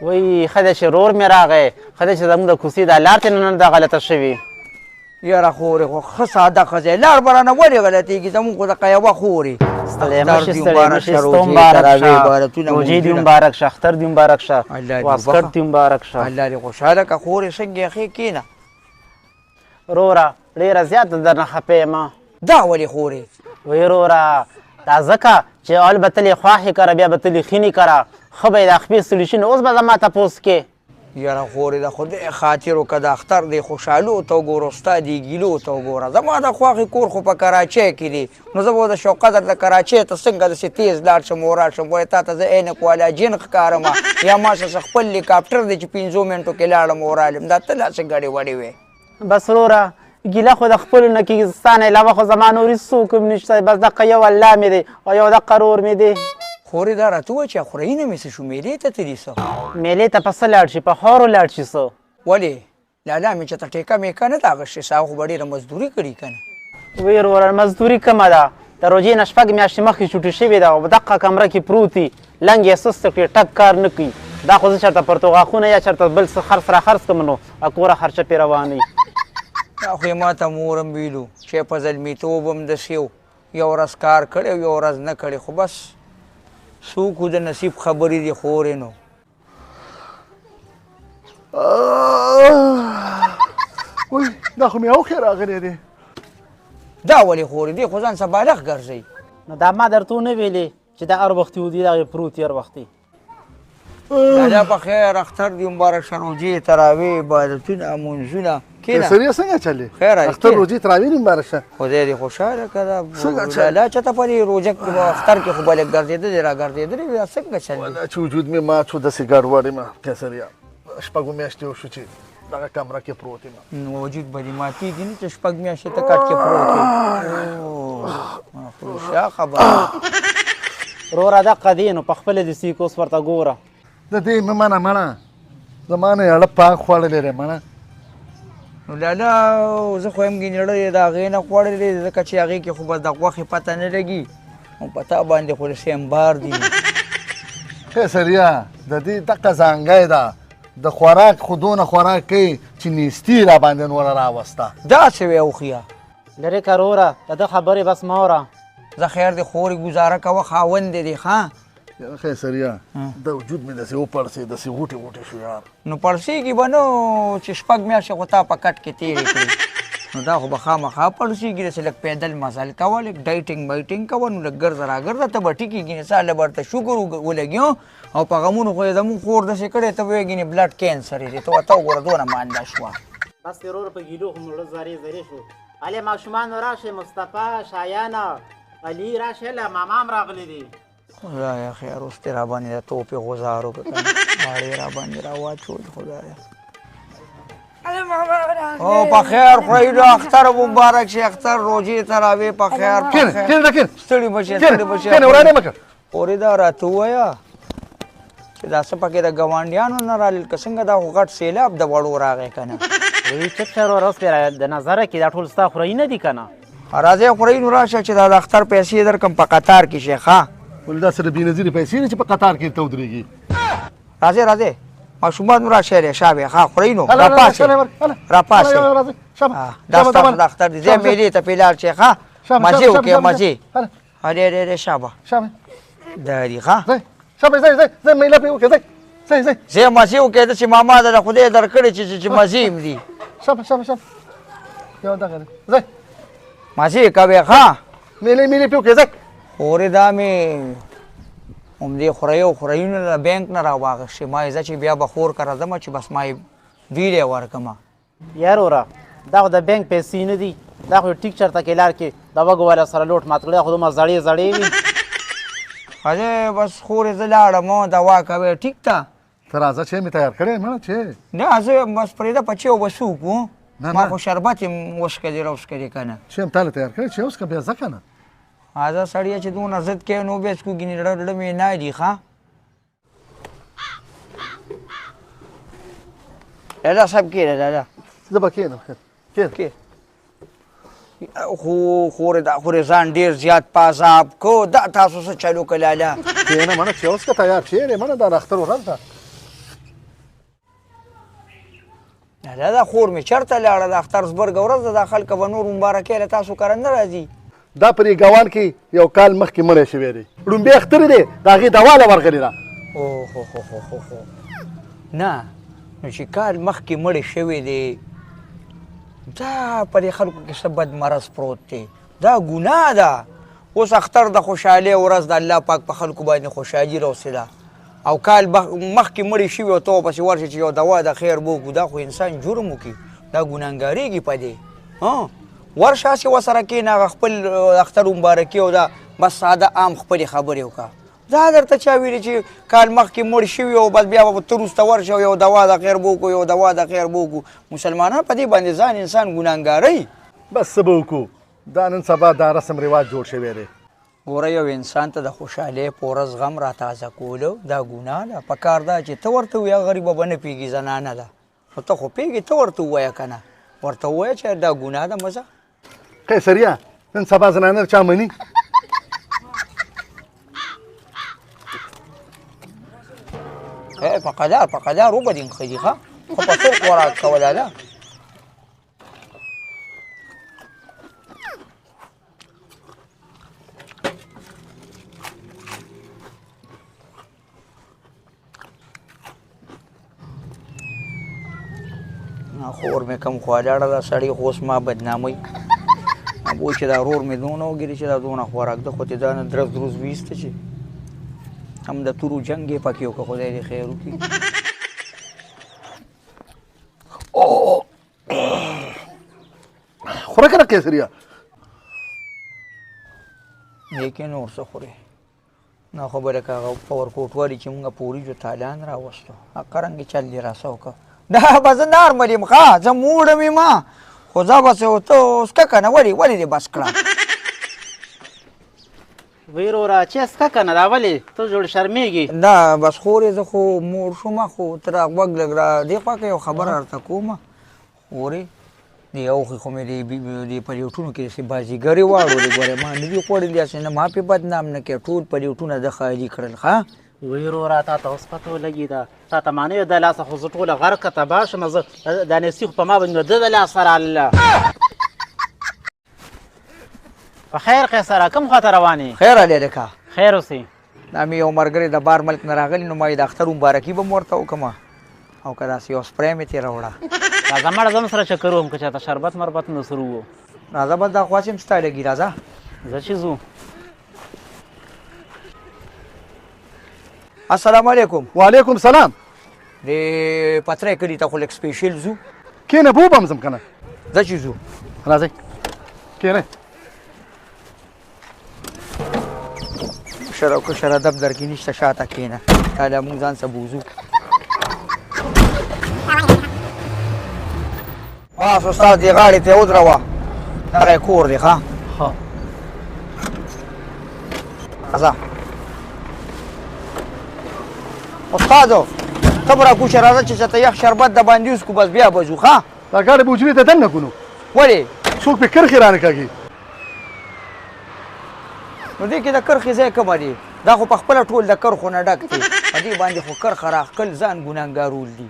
وای ښه دی چې ورور مې راغی، ښه دی چې زموږ د کوڅې دا لار ترې نه ده غلطه شوې. یاره خورې خو ښه ساده ښځه یې، لار به رانه ولې غلطېږي؟ زموږ خو دقه یوه خورې. ستړی مه شې، ستړی مه شې، ستا مبارک شه، روژې دې مبارک شه، اختر دې مبارک شه، واسکټ دې مبارک شه. الله دې خوشحاله که خورې. څنګه یې؟ ښې کښېنه. وروره ډېره زیاته درنه خفه یم. دا ولې خورې؟ وایي وروره دا ځکه چې اول به تلې خواښې کره، بیا به تلې خینې کره، ښه به یې دا خپې ستړي شي، نو اوس به زما تپوس کې. یاره خورې د خدای خاطر وکړه، د اختر دې خوشحالو ته وګوره، ستا دې ګیلو ته وګوره. زما د خواښې کور خو په کراچۍ کې دی، نو زه به د شوقه درته کراچۍ ته څنګه داسې تیز لاړ شم او راشم؟ ولې تا ته زه عینک والا جن ښکارم یا ما سره خپل هلیکاپټر دی چې 5 منټو کې لاړم او رالم؟ دا ته لا څه ګډې وډې وې. بس وروره ګیله خو د خپلو نه کېږي، ستا نه علاوه خو زما نور هېڅوک هم نشته، بس دقه یو الله مې دی او یو دقه ورور مې دی. خورې دا راته ووایه چې خورئینه مې څه شو، مېلې ته تللي څه؟ مېلې ته په څه لاړ شي، په خاورو لاړ شي څه. ولې لالا مې چې ته ټیکه میکه نه ده اخیستې، ستا خو به ډېره مزدوري کړې که نه؟ وی وروره مزدوري کمه ده، د روژې نه 6 میاشتې مخکې چوټي شوې ده او په دقه کمره کې پروت دي، لنګ یې سست کړي، ټک کار نه کوي. دا خو زه چېرته پرتوغاښونه یا چېرته بل څه خرڅ را خرڅ کړم نو کوره خرچه پرې روانه وي. دا خو یې ما ته مور هم ویلو چې په زلمیتوب هم داسې و، یو ورځ کار کړی او یو ورځ نه کړی، خو بس څوک د نصیب خبرې دي خورې. نو وای دا خو مې اوښی راغلی دی. دا ولې خورې؟ دې خو ځان څه بالغ ګرځوي. نو دا ما درته ونه ویلې چې دا هر وختي ودي، دغې پروت هر وختي. لالا په خیر، اختر دې مبارک شه، روژې تراوې عبادتونه مونځونه. کښېنه. سریا څنګه چلې؟ خیر دی، اختر روژې تراوې دې مبارک شه. خدای دې خوشحاله کړه. څنګه چلې؟ لالا چېرته په دې روژه کې اختر کې خو به لږ ګرځېدلې را ګرځېدلې وي، دا څنګه چل دی؟ والا چې وجود مې مات شو، داسې ګډوډ یم قیصریا، 6 میاشتې وشو چې دغه کمره کې پروت یم. نو وجود به دې ماتېږي نه چې 6 میاشتې ته کټ کې پروت یې؟ خو رښتیا خبره. وروره دقه دی نو په خپله دې سیک اوس ورته ګوره. د دې مه منه مړه، زما نه یې اړه پاک خوړلی دی مړه. نو لالا زه خو یم ګینې اړه یې د هغې نه خوړلی دی، ځکه چې هغې کې خو بس د غوښې پته نه لګي، او په تا باندې خو داسې امبار دي. قیصریا د دې دقه ځانګی ده، د خوراک خو دونه خوراک کوي چې نیستي را باندې نوره راوسته. دا څه وایې اوښیه؟ لرې که وروره، د ده خبرې بس مه اوره. زه خیر دی خورې، ګوزاره کوه، خاوند دی دی. ښه یاره قیصریا د وجود مې داسې وپړسېد، داسې غوټې غوټې شو یار. نو پړسېږي به نو چې 6 میاشتې خو تا په کټ کې تېرې کړې، نو دا خو به خامخا پړسېږي. داسې لږ پیدل مزل کوه، لږ ډایټینګ بایټینګ کوه، نو لږ ګرځه راګرځه، ته به ټیکېږي، نو سهار له به ورته شوګر ولګي. او په غمونو خو یې زموږ خور داسې کړی، ته به وایې ګینې بلډ کینسر یې دی، ته ورته وګوره دونه مانده شوه. بس دی وروره په ګیلو خو مې زړه زارې زارې شو. هلې ماشومانو راشئ، مصطفی، شایانه، علي راشئ، له ماما هم راغلي دي. خدایه خیر اوس دې راباندې د توپې غوزار وکړه که نه، ماړې راباندې راواچول. خدایه او په خیر خورئ، اختر مبارک شي، اختر روژې تراوې په خیر. کښېنه کښېنه کښېنه، ستړي مه شئ، ستړي مه شئ. کښېنه، ورانه مه کړه. خورې دا راته ووایه چې دا څه پکې د ګاونډیانو نه رالل که څنګه؟ دا خو غټ سیلاب د وړو راغی که نه؟ وایي چپ شه وروره، اوس پرې د نظره کې دا ټول ستا خورئ نه دي که نه؟ راځئ خورئ نو راشه چې دا د اختر پیسې درکړم، په قطار کې شي. ښه ولې دا سره بېنظیرې پیسې دي چې په قطار کې ته ودرېږي؟ راځئ راځئ ماشومان راشه دی شابه. ښه خورئ نو راپاڅئ راپاڅئ. دا ستاسو د اختر دی، ځئ مېلې ته پرې لاړ شئ. ښه مزې وکړئ مزې. هلې هلې هلې شابه دا دي. ښه شابه ځئ ځئ ځئ مېله پرې وکړئ، ځئ ځئ ځئ ځئ مزې وکړئ. داسې ماما ده خدای درکړې چې مزې هم دي. شابه شابه شابه یو دغه دی، ځئ مزې کوئ. ښه مېلې مېلې پرې وکړئ، ځئ. خورې دا مې همدې خوریو خوریونو له بانک نه راواخیستې، ما یې ځه چې بیا به خور کره ځمه چې بس ما یې دوی له یې ورکړمه. یار وروره دا خو د بانک پیسې نه دي، دا خو ټیک چېرته کې لار کې د وږو والا سره لوټ مات کړی، دا خو دومره زړې زړې وي. ارې بس خورې زه لاړم، دوا کوې ټیک ده. ته راځه چې مې تیار کړی مړه چې. نه زه بس پرېږده په چې اوبه څه وکړو، ما خو شربت یې وڅښلی راوڅښلی که نه. چې هم تا له تیار کړی چې وڅښه بیا ځه که نه. ازه سړیه چې دونه ضد کوې نو بیا څکو ګینې زړه زړه مې نه دي. ښه لالا صاحب کښېنه لالا. زه به کښېنم. کښېنه کښېنه. خو خورې دا خورې ځان ډېر زیات په عذاب کو، دا تاسو څه چل وکړه لالا؟ کښېنه منه، چې اوس که تیار کښېنې منه، دا د اختر ورځ ده. لالا دا خور مې چېرته لاړه؟ د اختر زبرګه ورځ ده، دا خلک به نور مبارکۍ له تاسو کره نه راځي. دا په دې ګوان کې یو کال مخکې مړی شوی دی، ړومبی اختر دی، د هغې دوا له ورغلې ده. اوه هو هو هو هو هو، نه نو چې کال مخکې مړی شوی دی، دا په دې خلکو کې څه بد مرض پروت دی، دا ګناه ده. اوس اختر د خوشحالۍ ورځ ده، الله پاک په خلکو باندې خوشحالي راوستې ده، او کال مخکې مړی شوي او ته ورپسې ورشې چې یو دوا د خیر به وکړو، دا خو انسان جرم وکړي، دا ګناهګارېږي په دې. ورشه هسې ورسره کښېنه، هغه خپل اختر مبارکي او دا بس ساده عام خپلې خبرې وکړه. دا درته چا ویلي چې کال مخکې مړ شوي او بس بیا به ته وروسته ورشې او یو دوا د خیر به وکړو، یو دوا د خیر به وکړو؟ مسلمانان په دې باندې ځان انسان ګناهګاروي. بس څه به وکړو، دا نن سبا دا رسم رواج جوړ شوی دی. ګوره یو انسان ته د خوشحالۍ په ورځ غم را تازه کولو دا ګناه ده. په کار دا چې ته ورته ووایې، هغه غریبه به نه پوهېږي، زنانه ده، خو ته خو پوهېږې، ته ورته ووایه که نه، ورته ووایه چې دا ګناه ده. مزه قیصریه نن سبا زنانه چا مني؟ په قدار په قدار وبه دې نښلي، ښه خو په څو خوراک کوه لالا. خور مې کم خوا لاړه، دا سړی خو اوس ما بدناموي. ابو چې دا ورور مې دونه وګیري چې دا دونه خوراک ده، خو ترې دا نه درز دروز ویسته چې هم د تورو جنګ یې پکې وکړه، خدای دې خیر وکړي. خوره که نه قیصریه؟ دې کې نور څه خورې؟ نه خو به لکه هغه په ورکوټوالي چې مونږ په وریجو تالان راوستو، هغه رنګ چل دې راسه وکړه. دا به زه نارمل یم، ښه زه موړم یم، خو زه بس ته اوس که که نه، ولې ولې دې بس کړه؟ وی وروره چې څه که نه، دا ولې ته جوړ شرمېږي؟ نه بس خورې زه خو موړ شوم، خو ته را غوږ لږ را دې خوا که یو خبره درته کوم. خورې دې اوښې خو مې دې پلیټونو کې داسې بازیګرې واړولې، ګورې ما نه دي خوړلي، هسې نه ما پرې بدنام نه کړې، ټول پلیټونه ده خالي کړل. ښه وی وروره تا ته اوس پته ولګېده، تا ته ما نه وې د لاسه خو زه ټوله غرقه تباه شوم، زه دا نیستي خو په ما باندې ده د لاسه راغله. په خیر قیصره، کوم خوا ته روان یې؟ خیر علی لکه. خیر اوسې. دا مې یو ملګری د بار ملک نه راغلی، نو ما یې د اختر مبارکي به م ورته وکړم، او که داسې یو سپری مې ترې راوړه. راځه مړه، زه هم سره چکر وهم، که چاته شربت مربت نو سره وو. راځه بس دا خو هسې هم ستا لګي، راځه. زه چې ځو. السلام علیکم. وعلیکم سلام. دې پترې کلي ته خو لږ سپیشل ځو. کښېنه، بو به هم ځم که نه. ځه چې ځو. راځئ کښېنئ. مشر او کشر ادب درکې نشته، شاته کښېنه، تا له موږ ځان سره بوځو. بس استاد دې غاړې ته ودروه، دغه یې کور دی. ښه ښه راځه استاد، ته به راکوشه، راځه چې چاته یخ شربت د باندې وڅښو، بس بیا به ځو. ښه دا ګاډی به حجرې ته دننه کړو نو. ولې؟ څوک پرې کرښې رانه کاږي. نو دې کې د کرښې ځای کومه دی؟ دا خو په خپله ټول د کرښو نه ډک دی، په دې باندې خو کرښه راښکل ځان ګناهګارول دي.